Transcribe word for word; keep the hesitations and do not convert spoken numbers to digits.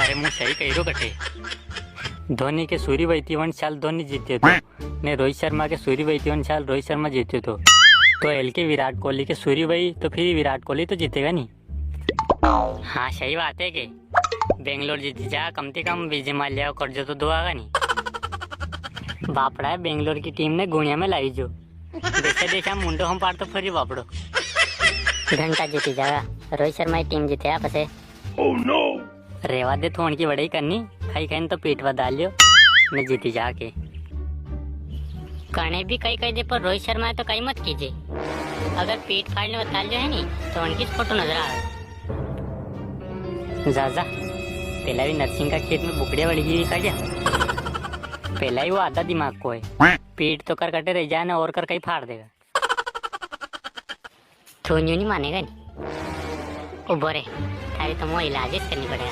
अरे, मूं सही कही रो कटे। धोनी के सूरी वई थी, वण साल धोनी जीत्यो तो, ने रोहित शर्मा के सूरी वई थी, वण साल रोहित शर्मा जीत्यो तो। तो एल के विराट कोहली के सूरी वई, तो फिर विराट कोहली तो जीतेगा नी। हाँ, सही बात है के। बेंगलोर जीती जा, कम से कम विजय माल्या को कर्जो तो दो आगा नी। बापड़ा है, बेंगलोर की टीम ने गुणिया में लाई जो। देखे देखे मुंडो हम पाड़तो फरी बापड़ो। घंटा जीती जागा, रोहित शर्मा की टीम जीते आप से। Oh no! रेवा दे, थोन की बड़ाई करनी, खाई खाई ने तो पेट बदाल लियो, ने जीती जाके। कणे भी कई कई दे, पर रोहित शर्मा है तो कई मत कीजे। अगर पेट फाड़ने बता लियो है नी, तो उनकी फोटो नजर आवे। जा, जा, पेला भी नरसिंह का खेत में बुकड़िया वड़ी गई था क्या? पेला ही वो आधा दिमाग को है, पेट तो कर कटे रह जाए ना, और कर कई फाड़ देगा। तू न्यू नी मानेगा नी। उबो रे, थारी तो मोह इलाज ही करनी पड़ेगा।